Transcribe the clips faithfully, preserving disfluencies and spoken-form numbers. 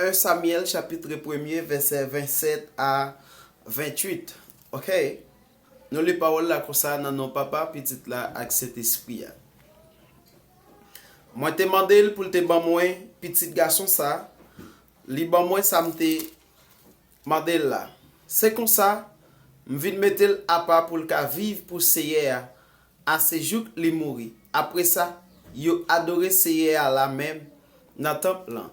En Samyèl chapit premye, vèsè vennsèt a venntuit. Ok? Nou li pawòl la konsa nan non Papa, Pitit la ak Sentespri a. Mwen te mande l pou l te ban mwen pitit gason sa, li ban mwen sa m te mande l la. Se konsa, m vin mete l apa pou l ka viv pou Seyè a, ase jouk li mouri. Apre sa, yo adore Seyè a la menm nan tanp lan.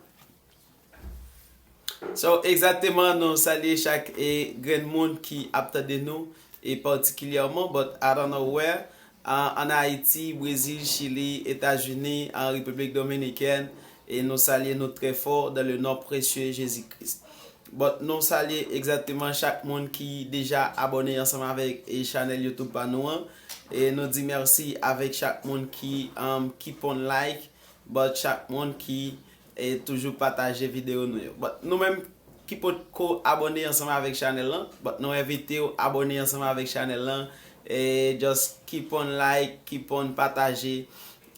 So, egzakteman, nou salye chak e grenn moun ki ap tande nou, e patikilyèman, but I don't know where, an, an Ayiti, Brezil, Chili, Etazini, an Repiblik Dominikèn, e nou salye nou trè fò dans le nom précieux Jésus-Christ. But nou salye egzakteman chak moun ki deja abòne ansanm avèk e chanèl YouTube pa nou an. E nou di mèsi avèk chak moun ki, um, keep on like, but chak moun ki e toujou pataje videyo nou yo. But nou menm ki potko abòne ansanm avèk chanèl lan, but nou envite w abòne ansanm avèk chanèl lan, e just keep on like, keep on pataje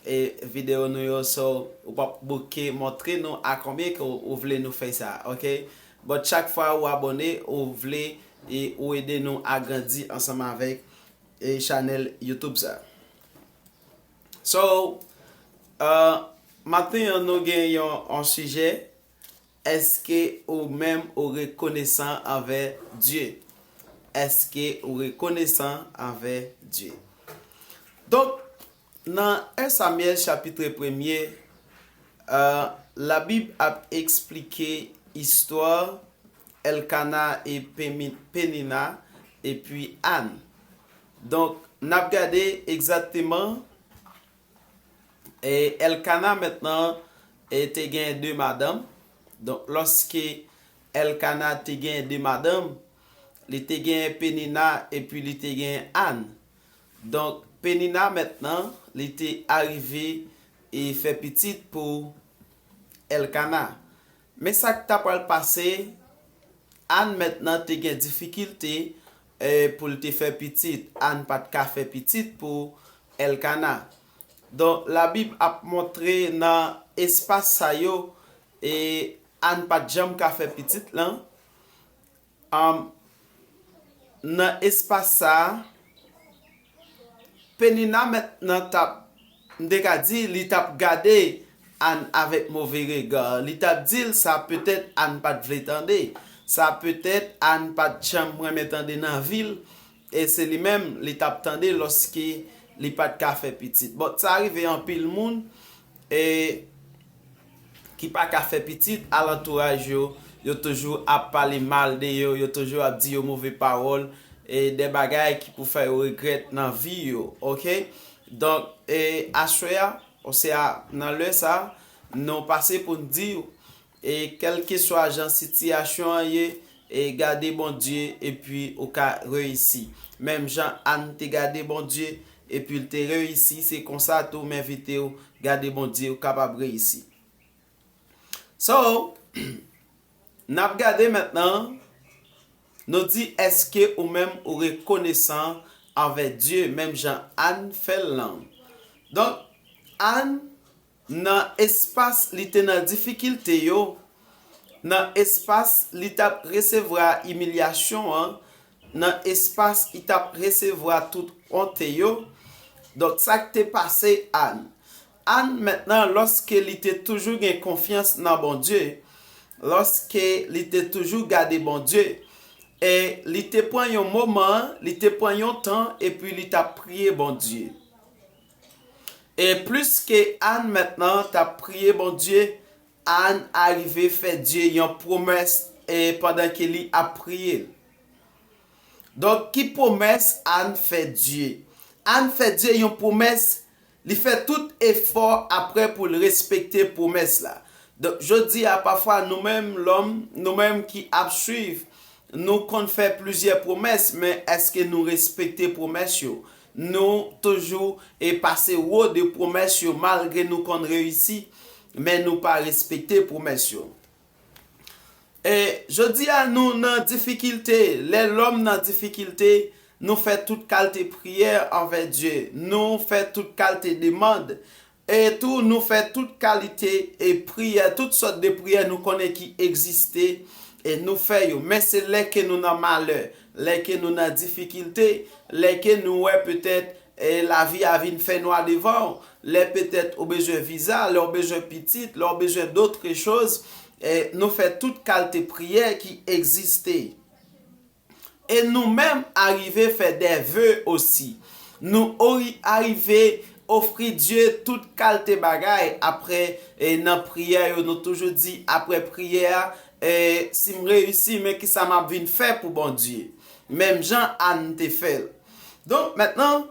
e videyo nou yo, so ou p ap bouke, montre nou a konbyen ke ou, ou vle nou fè sa, ok? But chak fwa ou abòne, ou vle e ou ede nou agrandi ansanm avèk e chanèl YouTube sa. So, uh, maten an nou gen yon, yon sijè, èske ou menm ou rekonesan anvè Dye? Èske ou rekonesan anvè Dye? Donk, nan en Samyèl chapit premye, uh, Labib ap eksplike istwa Èlkana e Pemi-, Penina, epi Ann. Donk, n ap gade egzakteman, e, Èlkana mentnan, e, te gen de madanm. Donk, lòske Èlkana te gen de madanm, li te gen Penina epi li te gen Ann. Donk, Penina mentnan, li te arive e fè pitit pou Èlkana. Men sa k ta pral pase, Ann mentnan te gen difikilte, e, pou l te fè pitit. Ann pa t ka fè pitit pou Èlkana. Donk, Labib ap montre nan espas sa yo, e, Ann pa t janm ka fè pitit lan. Am, nan espas sa a, Penina mentnan t ap, m te ka di, li t ap gade Ann avèk move rega. Li t ap di l sa petèt Ann pa t vle tande. Sa petèt Ann pa t janm renmen tande nan vi l. E se li menm, li t ap tande lòske li pa t ka fè pitit. But sa rive anpil moun, e ki pa ka fè pitit, alantouraj yo, yo toujou ap pale mal de yo, yo toujou ap di yo move pawòl, e de bagay ki pou fè yo regrèt nan vi yo, ok? Donk, e aswè a, osea nan lè sa, nou pase pou n di w, e kèlkeswa jan sitiyasyon an ye, e gade Bondye, epi ou ka reyisi. Menm jan Ann te gade Bondye, epi l te reyisi, se konsa tou m envite w gade Bondye, ou kapab reyisi. So, n ap gade mentnan, nou di, èske ou menm ou rekonesan anvè Dye, menm jan Ann fè l lan? Donk, Ann, nan espas li te nan difikilte yo, nan espas li t ap resevwa imilyasyon an, nan espas li t ap resevwa tout onte yo. Donk, sa k te pase Ann? Ann, mentnan, lòske li te toujou gen konfyans nan Bondye, lòske li te toujou gade Bondye, e li te pran yon moman, li te pran yon tan, epi li t ap priye Bondye. E plis ke Ann mentnan t ap priye Bondye, Ann arive fè Dye yon pwomès, e pandan ke li ap priye l. Donk, ki pwomès Ann fè Dye? Ann fè Dye yon pwomès, li fè tout efò apre pou l respekte pwomès la. Donk, jodi a, pafwa, nou menm, lòm, nou menm ki ap swiv, nou konn fè plizyè pwomès, men èske nou respekte pwomès yo? Nou toujou e pase wo de pwomès yo, malgre nou konn reyisi, men nou pa respekte pwomès yo. E jodi a, nou nan difikilte. Lè lòm nan difikilte, nou fè tout kalte priyè anvè Dye. Nou fè tout kalte demann. E tou, nou fè tout kalite e priyè, tout sòt de priyè nou konnen ki egziste, e nou fè yo. Men se lè ke nou nan malè, lè ke nou nan difikilte, lè ke nou wè petèt, e lavi a vin fè nwa devan w, lè petèt ou bezwen viza, lè w bezwen pitit, lè w bezwen dotre choz, e nou fè tout kalite priyè ki egziste. E nou menm arive fè dè ve osi. Nou ori- arive ofri Dye tout kalte bagay apre, e nan priyè yo, nou toujou di apre priyè a, e si m reyisi, men kisa m ap vin fè pou Bondye? Menm jan Ann te fè l. Donk, mentnan,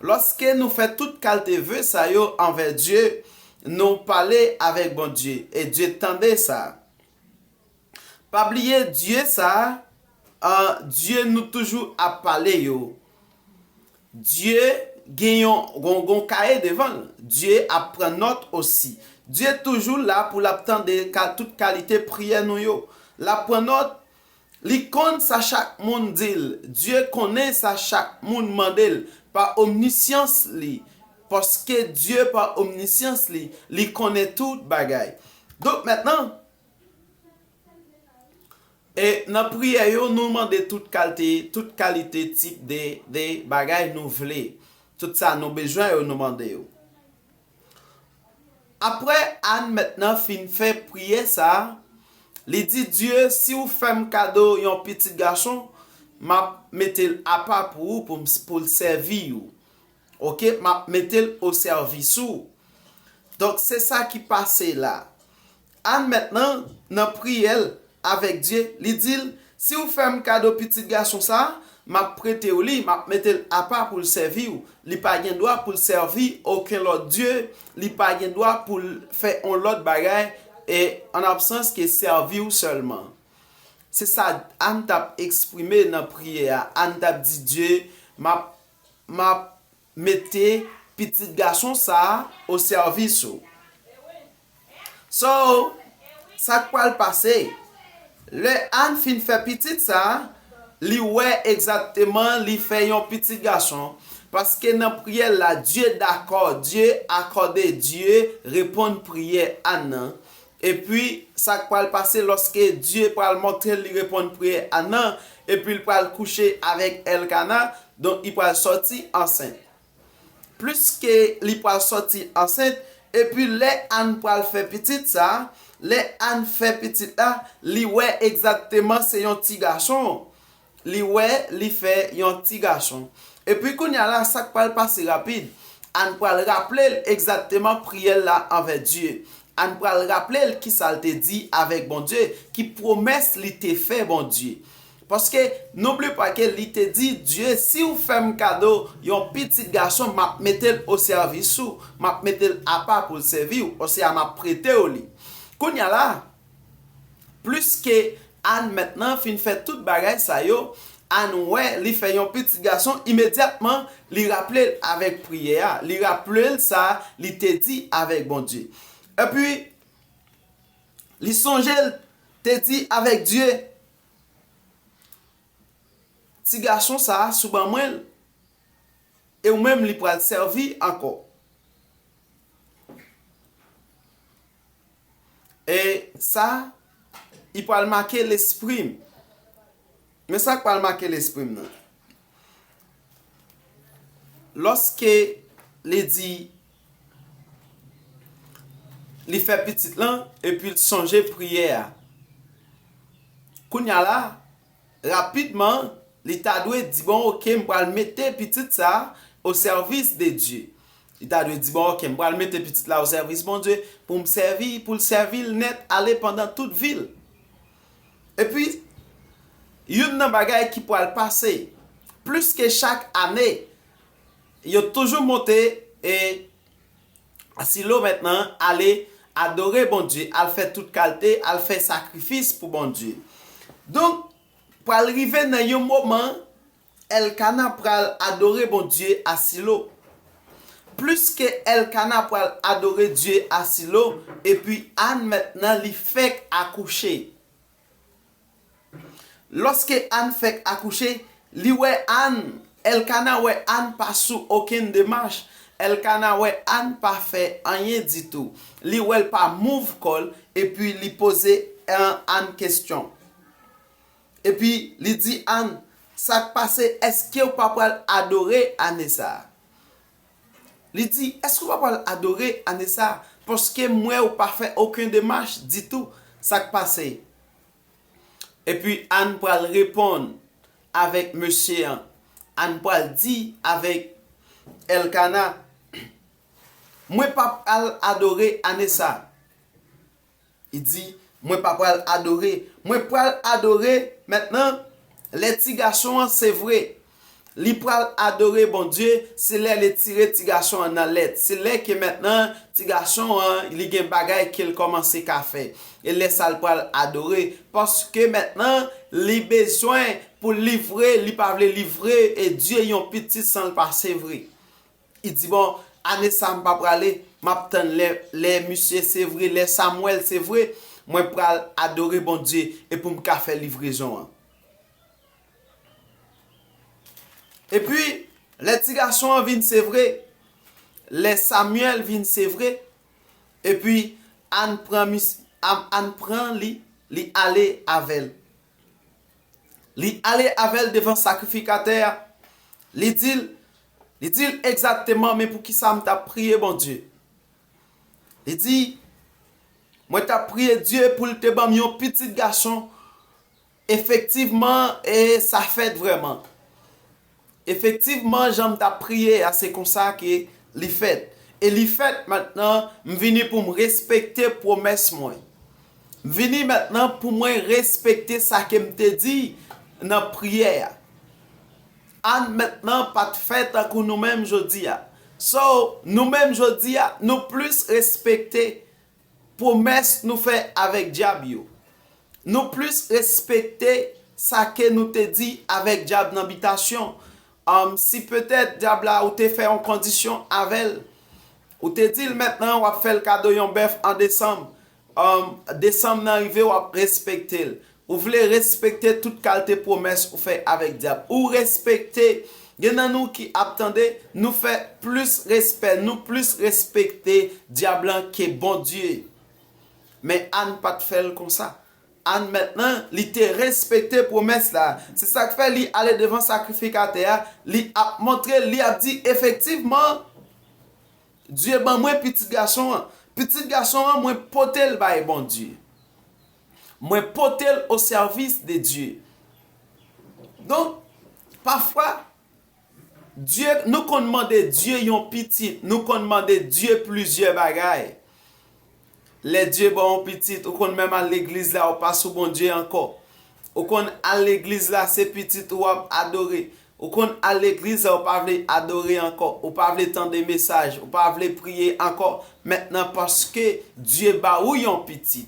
lòske nou fè tout kalte ve sa yo anvè Dye, nou pale avèk Bondye, e Dye tande sa. Pa bliye, Dye sa a, a, Dye nou toujou ap pale yo. Dye gen yon gon, gon kaye devan l. Dye ap pran nòt osi. Dye toujou la pou l ap tande ka, tout kalite priyè nou yo. L ap pran nòt, li konn sa chak moun di l. Dye konnen sa chak moun mande l pa omnisyans li. Paske Dye pa omnisyans li, li konnen tout bagay. Donk, mentnan, e nan priyè yo, nou mande tout kalte, tout kalite tip de, de bagay nou vle. Tout sa nou bezwen yo, nou mande yo. Apre Ann mentnan fin fè priyè sa a, li di Dye, si w fè m kado yon pitit gason, m ap mete l apa pou ou, pou m, pou l sèvi w. Oke, m ap mete l o sèvis ou. Donk, se sa ki pase la. Ann mentnan, nan priyè l avèk Dye, li di l, si w fè m kado pitit gason sa a, m ap prete w li, m ap mete l apa pou l sèvi w. Li pa gen dwa pou l sèvi okenn lòt dye, li pa gen dwa pou l fè yon lòt bagay, e an absans ke sèvi w sèlman. Se sa Ann t ap eksprime nan priyè a. Ann t ap di Dye, m ap, m ap mete pitit gason sa a o sèvis ou. So, sa k pral pase? Lè Ann fin fè pitit sa a, li wè egzakteman li fè yon pitit gason. Paske nan priyè l la, Dye dakò, Dye akòde, Dye reponn priyè Ann nan. Epi, sa k pral pase lòske Dye pral montre l li reponn priyè Ann nan, epi l pral kouche avèk Èlkana, donk, li pral sòti ansent. Pliske li pral sòti ansent, epi lè Ann pral fè pitit sa, lè Ann fè pitit la, li wè egzakteman se yon ti gason. Li wè, li fè yon ti gason. Epi kounye a la, sa k pral pase rapid, Ann pral raple l egzakteman priyè l la anvè Dye. Ann pral raple l kisa l te di avèk Bondye, ki pwomès li te fè Bondye. Paske, n'oublie pas que li te di Dye, si w fè m kado yon pitit gason, m ap mete l o sèvis ou, m ap mete l apa pou l sèvi w, osea m ap prete w li. Kounye a la, pliske Ann mentnan fin fè tout bagay sa yo, Ann wè li fè yon pitit gason, imedyatman, li raple l avèk priyè a, li raple l sa li te di avèk Bondye. Epi, li sonje l te di avèk Dye, ti gason sa a sou ban mwen l, e ou menm li pral sèvi ankò. E sa, li pral make lespri m. Men sa k pral make lespri m nan. Lòske li di, li fè pitit lan, epi l sonje priyè a. Kounye a la, rapidman, li ta dwe di, bon, oke, m pral mete pitit sa a o sèvis de Dye. Li ta dwe di, bon, oke, m pral mete pitit la o sèvis Bondye pou m sèvi, pou l sèvi l nèt ale pandan tout vi l. Epi, youn nan bagay ki pral pase, pliske chak ane, yo toujou monte e a Silo mentnan, ale adore Bondye, al fè tout kalte, al fè sakrifis pou Bondye. Donk, pral rive nan yon moman, Èlkana pral adore Bondye a Silo. Pliske Èlkana pral adore Dye a Silo, epi Ann mentnan li fèk akouche. Lòske Ann fèk akouche, li wè Ann, Èlkana wè Ann pa sou okenn demach. Èlkana wè Ann pa fè anyen ditou. Li wè l pa move kò l, epi li poze Ann kesyon. Epi li di Ann, "Sa k pase? Èske w pa pral adore ane sa a?" Li di, "Èske w pa pral adore ane sa a? Paske m wè ou pa fè okenn demach ditou. Sa k pase?" Epi Ann pral reponn avèk mesye an. Ann pral di avèk Èlkana, "Mwen p ap al adore ane sa a." Li di, "Mwen pa pral adore. Mwen pral adore mentnan lè ti gason an, se vre. Li pral adore Bondye, se lè li tire ti gason an nan lèt. Se lè ke mentnan ti gason an, li gen bagay ke l kòmanse ka fè. E lè sa l pral adore, paske mentnan li bezwen pou livre, li pa vle livre e Dye yon pitit san l pa sevre." Li di, "Bon, ane sa a m pa prale, m ap tann lè, lè misye sevre, lè Samwèl sevre, mwen pral adore Bondye e pou m ka fè livrezon an." Epi, lè ti gason an vin sevre, lè Samyèl vin sevre, epi Ann pran mis, Ann, Ann pran li, li ale avè l. Li ale avè l devan sakrifikatè a. Li di l, li di l egzakteman, "Men poukisa m t ap priye Bondye?" Li di, "Mwen t ap priye Dye pou l te ban m yon pitit gason." Efektivman, e sa fèt vrèman. Efektivman, jan m t ap priye a, se konsa ke li fèt. E li fèt, mentnan, m vini pou m respekte pwomès mwen. M vini mentnan pou mwen respekte sa ke m te di nan priyè a. Ann mentnan pa t fè tankou nou menm jodi a. So, nou menm jodi a, nou plis respekte pwomès nou fè avèk dyab yo. Nou plis respekte sa ke nou te di avèk dyab nan bitasyon. Am, si petèt dyab la, ou te fè yon kondisyon avè l, ou te di l mentnan w ap fè l kado yon bèf an desanm, am, desanm nan rive, w ap respekte l. Ou vle respekte tout kalte pwomès ou fè avèk dyab. Ou respekte, gen nan nou ki ap tande, nou fè plis respè, nou plis respekte dyab lan ke Bondye. Men Ann pa t fè l konsa. Ann mentnan, li te respekte pwomès la. Se sa k fè li ale devan sakrifikatè a, li ap montre l, li ap di, "Efektivman, Dye ban mwen pitit gason an. Pitit gason an, mwen pote l bay Bondye. Mwen pote l o sèvis de Dye." Donk, pafwa, Dye, nou konn mande Dye yon pitit, nou konn mande Dye plizyè bagay. Lè Dye ba w yon pitit, ou konn menm al legliz la, ou pa sou Bondye ankò. Ou konn al legliz la, se pitit ou w ap adore. Ou konn al legliz la, ou pa vle adore ankò. Ou pa vle tande mesaj, ou pa vle priye ankò. Mentnan, paske Dye ba ou yon pitit.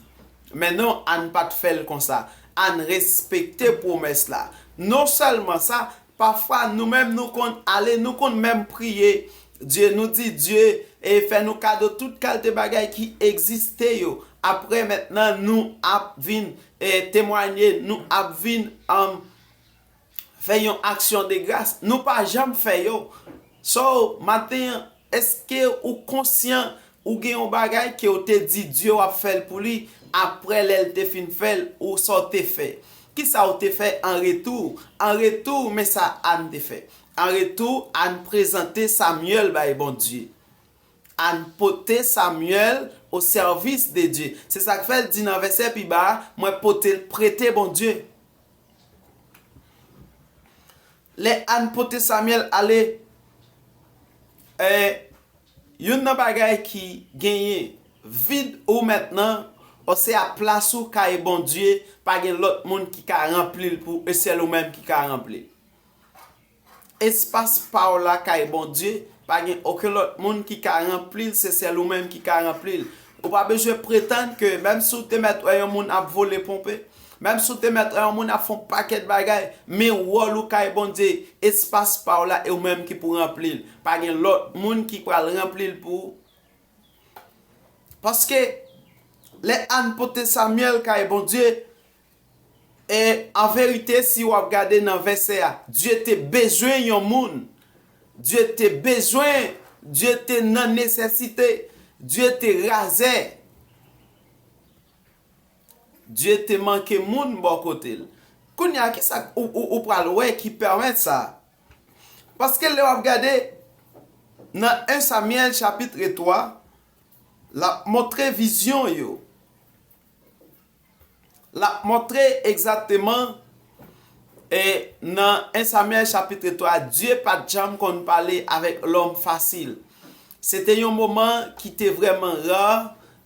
Men non, Ann pa t fè l konsa. Ann respekte pwomès la. Non sèlman sa, pafwa, nou menm, nou konn ale, nou konn menm priye Dye, nou di Dye, e fè nou kado tout kalte bagay ki egziste yo. Apre, mentnan, nou ap vin, e temwaye, nou ap vin, am, fè yon aksyon de gras. Nou pa janm fè yo. So, maten an, èske ou konsyan ou gen yon bagay ke w te di Dye w ap fè l pou li, apre lè l te fin fè l, ou sa w te fè? Kisa w te fè an retou? An retou, men sa Ann te fè. An retou, Ann prezante Samyèl bay Bondye. Ann pote Samyèl o sèvis de Dye. Se sa k fè l di nan vèsè pi ba a, "Mwen pote l prete Bondye." Lè Ann pote Samyèl ale, e, youn nan bagay ki genyen vid ou mentnan, o se a plas ou kay Bondye, pa gen lòt moun ki ka ranpli l pou, e sèl ou menm ki ka ranpli l. Espas pa w la kay Bondye, pa gen okenn lòt moun ki ka ranpli l, se sèl ou menm ki ka ranpli l. Ou pa bezwen pretann ke menm si w te mèt wè yon moun ap vole ponpe, menm si w te mèt wè yon moun ap fè yon pakèt bagay, men wòl ou kay Bondye, espas pa w la, e ou menm ki pou ranpli l. Pa gen lòt moun ki pral ranpli l pou ou. Paske lè Ann pote Samyèl kay Bondye, e an verite, si w ap gade nan vèsè a, Dye te bezwen yon moun. Dye te bezwen Dye te nan nesesite. Dye te razè. Dye te manke moun bò kote l. Kounye a, ki sa ou, ou, ou pral wè ki pèmèt sa? Paske lè w ap gade nan en Samyèl chapit twa, l ap montre vizyon yo. L ap montre egzakteman, e nan en Samyèl chapit twa, Dye pa t janm konn pale avèk lòm fasil. Se te yon moman ki te vrèman ra,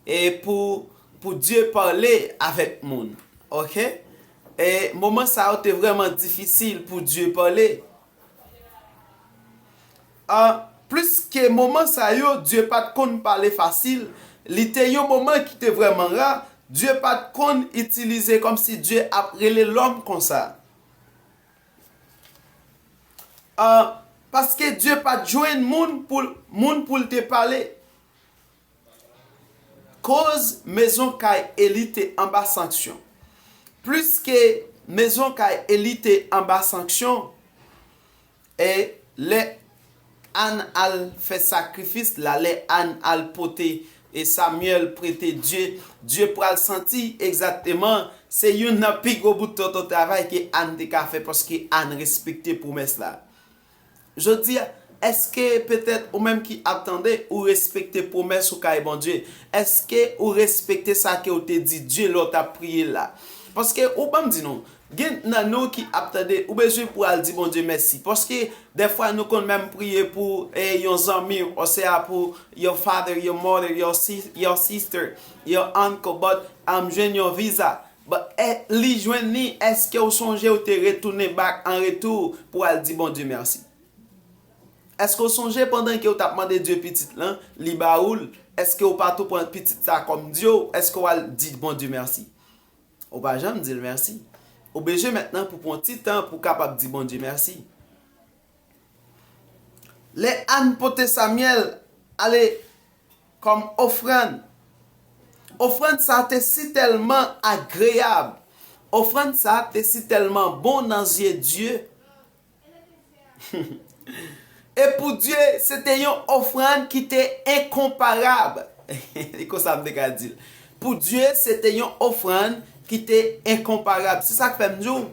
e pou, pou Dye pale avèk moun. Oke? E moman sa yo te vrèman difisil pou Dye pale. A, plis ke moman sa yo, Dye pa t konn pale fasil. Li te yon moman ki te vrèman ra. Dye pa t konn itilize kòmsi Dye ap rele lòm konsa. A, paske Dye pa t jwenn moun pou l, moun pou l te pale. Koz mezon kay Eli te anba sanksyon. Plis ke mezon kay Eli te anba sanksyon, e lè Ann al fè sakrifis la, lè Ann al pote e Samyèl prete Dye, Dye pral santi egzakteman se youn nan pi gwo bout tonton travay ke Ann te ka fè, paske Ann respekte pwomès la. Jodi a, èske petèt ou menm ki ap tande, ou respekte pwomès ou kay Bondye? Èske ou respekte sa ke w te di Dye lè w t ap priye l la? Paske ou ban m di nou, gen nan nou ki ap tande, ou bezwen pou al di Bondye mèsi. Paske dèfwa nou konn menm priye pou, eh, yon zanmi, osea pou your father, your mother, your, si- your sister, your uncle, but, um, jwenn yon viza. But, eh, li jwenn li, èske w sonje w te retounen back an retou pou al di Bondye mèsi? Èske w sonje pandan ke w t ap mande Dye pitit lan, li ba ou l? Èske w pa tou pran pitit sa kòm Dye w? Èske w al di Bondye mèsi? Ou pa janm di l mèsi. Ou bezwen mentnan pou pran ti tan pou w kapab di Bondye mèsi. Lè Ann pote Samyèl ale kòm ofrann, ofrann sa te si tèlman agreyab, ofrann sa te si tèlman bon nan zye Dye. E pou Dye, se te yon ofrann ki te enkonparab. E konsa m te ka di l. Pou Dye, se te yon ofrann ki te enkonparab. Se sa k fè m di w,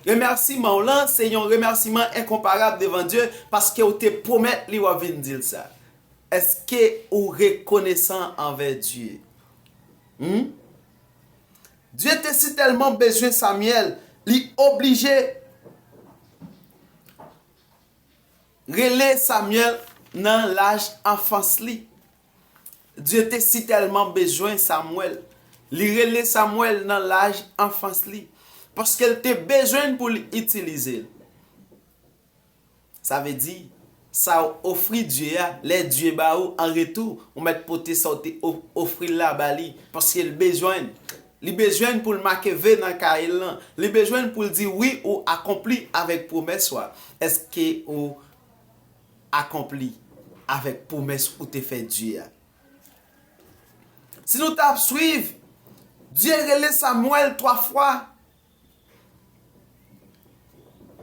remèsiman w lan, se yon remèsiman enkonparab devan Dye, paske w te pwomèt li w ap vin di l sa. Èske ou rekonesan anvè Dye? Hmm? Dye te si tèlman bezwen Samyèl, li oblije rele Samyèl nan laj anfans li. Dye te si tèlman bezwen Samwèl, li rele Samwèl nan laj anfans li, paske l te bezwen l pou l itilize l. Sa vle di, sa w ofri Dye a, lè Dye ba ou an retou, ou mèt pote sa w te o- ofri l la ba li, paske l bezwen l. Li bezwen l pou l make ve nan kaye l lan. Li bezwen l pou l di wi ou akonpli avèk pwomès ou a. Èske ou akonpli avèk pwomès ou te fè Dye a? Si nou t ap swiv, Dye rele Samwèl twa fwa.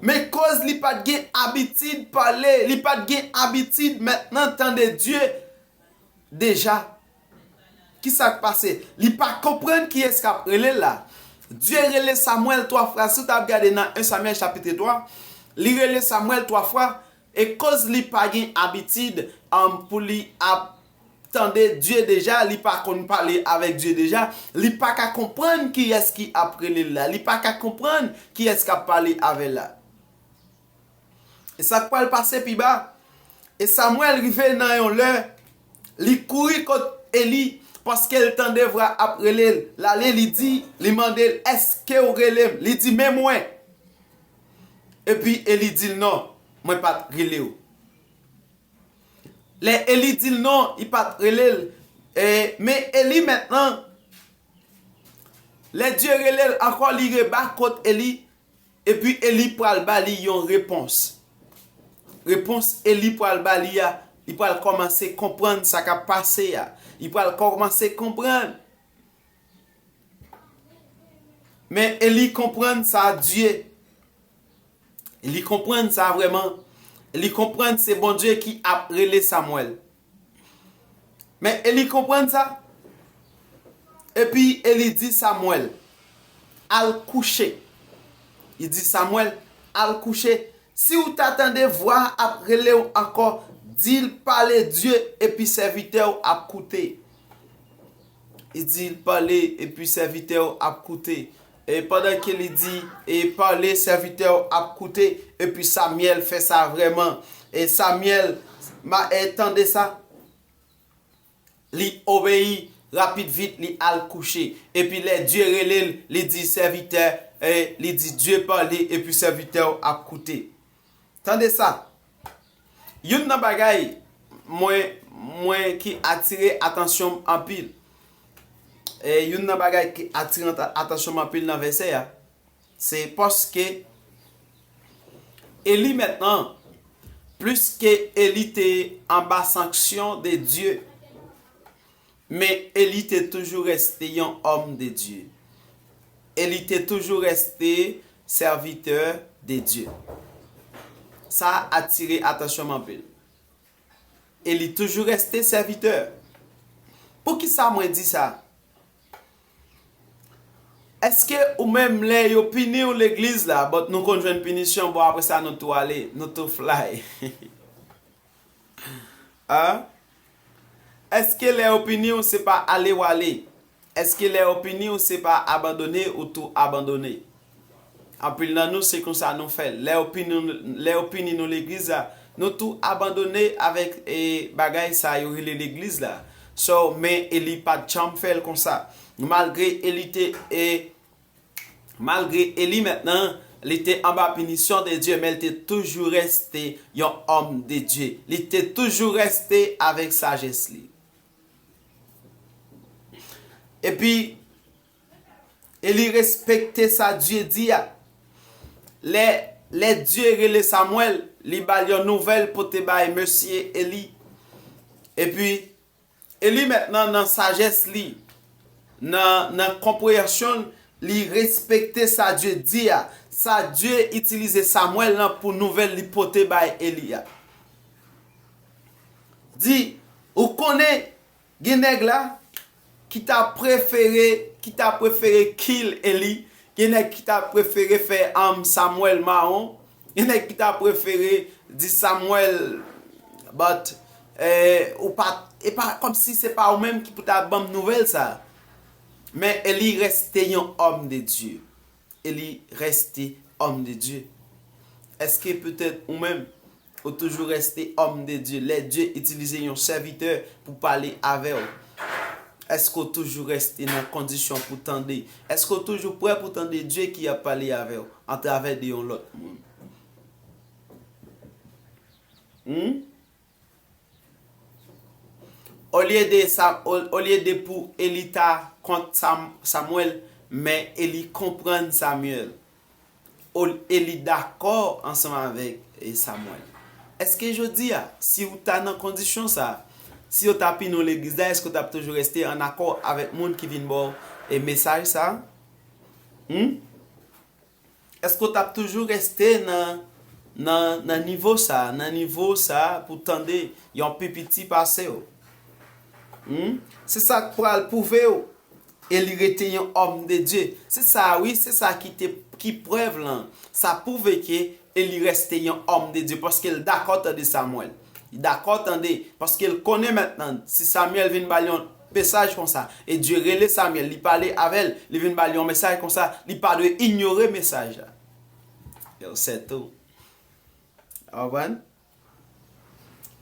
Men koz li pa t gen abitid pale, li pa t gen abitid mentnan tande Dye deja. Ki sa k pase? Li pa konprann kiyès k ap rele l la. Dye rele Samwèl twa fwa. Si w t ap gade nan en Samyèl chapit twa, li rele Samwèl twa fwa. E koz li pa gen abitid, um, pou li ap tande Dye deja, li pa konn pale avèk Dye deja, li pa ka konprann kiyès ki ap rele l la, li pa ka konprann kiyès k ap pale avè l la. E sa k pral pase pi ba, e Samwèl rive nan yon lè, li kouri kot Eli, paske l tande vwa ap rele l. L ale, li di, li mande l, èske w rele m? Li di, men mwen. Epi Eli di l, non, mwen pa t rele w. Lè Eli di l non, li pa t rele l. E, men Eli mentnan, lè Dye rele l ankò, li reba kot Eli, epi Eli pral ba li yon repons. Repons Eli pral ba li a, li pral kòmanse konprann sa k ap pase a. Li pral kòmanse konprann. Men Eli konprann sa Dye. Li konprann sa vrèman. Li konprann se Bondye ki ap rele Samwèl. Men Eli konprann sa. Epi Eli di Samwèl, al kouche. Li di Samwèl, al kouche. Si w ta tande vwa ap rele w ankò, di l pale Dye epi sèvitè w ap koute. Li di l pale epi sèvitè w ap koute. E pandan ke li di, e pale sèvitè w ap koute, epi Samyèl fè sa vrèman. E Samyèl, ma, e tande sa. Li obeyi, rapid vit, li al kouche. Epi lè Dye rele l, li di sèvitè, e li di Dye pale, epi sèvitè w ap koute. Tande sa. Youn nan bagay mwen, mwen ki atire atansyon m anpil. E youn nan bagay ki atire ata-, atansyon m anpil nan vèsè a, se paske Eli mentnan, pliske Eli te anba sanksyon de Dye, men Eli te toujou reste yon òm de Dye. Eli te toujou reste sèvitè de Dye. Sa atire atansyon m anpil. Eli toujou reste sèvitè. Poukisa mwen di sa? Èske ou menm lè yo pini w legliz la, but nou konn jwenn pinisyon, bon, apre sa nou tou ale, nou tou fly. A? Èske lè yo pini w, se pa ale w ale? Èske lè yo pini w, se pa abandone ou tou abandone? Anpil nan nou, se konsa nou fè. Lè yo pini, lè yo pini nou legliz la, nou tou abandone avèk, e, bagay sa yo rele legliz la. So, men Eli pa t janm fè l konsa. Malgre Eli te, e, malgre Eli mentnan, li te anba pinisyon de Dye, men li te toujou reste yon òm de Dye. Li te toujou reste avèk sajès li. Epi, Eli respekte sa Dye di a. Lè, lè Dye rele Samwèl, li ba l yon nouvèl pote bay mesye Eli. Epi, Eli mentnan nan sajès li, nan, nan konpreyansyon l, li respekte sa Dye di a, sa Dye itilize Samwèl lan pou nouvèl li pote bay Eli a. Di, ou konnen, gen nèg la ki ta prefere, ki ta prefere kill Eli, gen nèg ki ta prefere fè, um, Samwèl mawon, gen nèg ki ta prefere di Samwèl, but, eh, ou pa, e pa kòmsi se pa ou menm ki pou ta ban m nouvèl sa. Men Eli reste yon òm de Dye. Eli reste òm de Dye. Èske petèt ou menm, ou toujou reste òm de Dye? Lè Dye itilize yon sèvitè pou pale avè w, èske w toujou reste nan kondisyon pou tande? Èske w toujou prè pou tande Dye ki ap pale avè w atravè de yon lòt moun? Hmm? Olye de sa, o-, olye de pou Eli ta kont Sam-, Samwèl, men Eli konprann Samyèl. Ol-, Eli dakò ansanm avèk, e, Samwèl. Èske jodi a, si w ta nan kondisyon sa, si yo ta pini w legliz la, èske w t ap toujou reste an akò avèk moun ki vin ba w, e, mesaj sa? Hmm? Èske w t ap toujou reste nan, nan, nan nivo sa, nan nivo sa pou tande yon pi piti pase w? Hmm? Se sa k pral pwouve w Eli rete yon òm de Dye. Se sa, wi, se sa ki te, ki prèv lan. Sa pwouve ke Eli reste yon òm de Dye paske l dakò tande Samwèl. Li dakò tande, paske l konnen mentnan, si Samyèl vin ba l yon mesaj konsa, e Dye rele Samyèl, li pale avè l, li vin ba l yon mesaj konsa, li pa dwe inyore mesaj la. Yo, se tou. Ou konprann?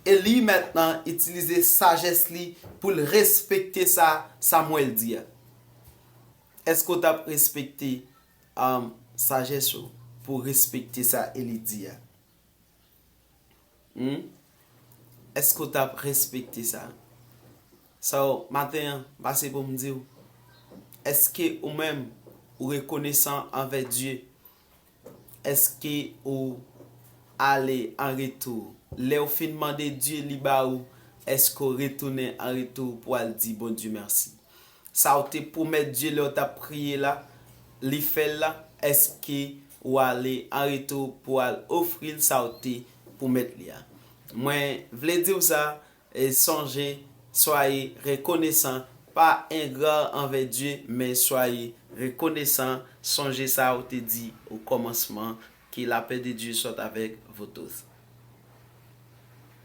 Eli mentnan itilize sajès li pou l respekte sa Samwèl di a. Èske w t ap respekte, um, sajès ou pou respekte sa Eli di a? Hmm? Èske w t ap respekte sa? So, maten an, pase pou m di w, èske ou menm, ou rekonesan anvè Dye? Èske ou ale an retou? Lè w fin mande Dye li ba ou, èske w retounen an retou pou al di Bondye mèsi? Sa w te pwomèt Dye lè w t ap priye la, li fè l la, èske w ale an retou pou al ofri l sa w te pwomèt li a? Mwen vle di w sa, e sonje, Soyez reconnaissant, pa engra anvè Dye, men soyez reconnaissant. Sonje sa ou te di o kòmansman, que la paix de Dieu soit avec vous tous.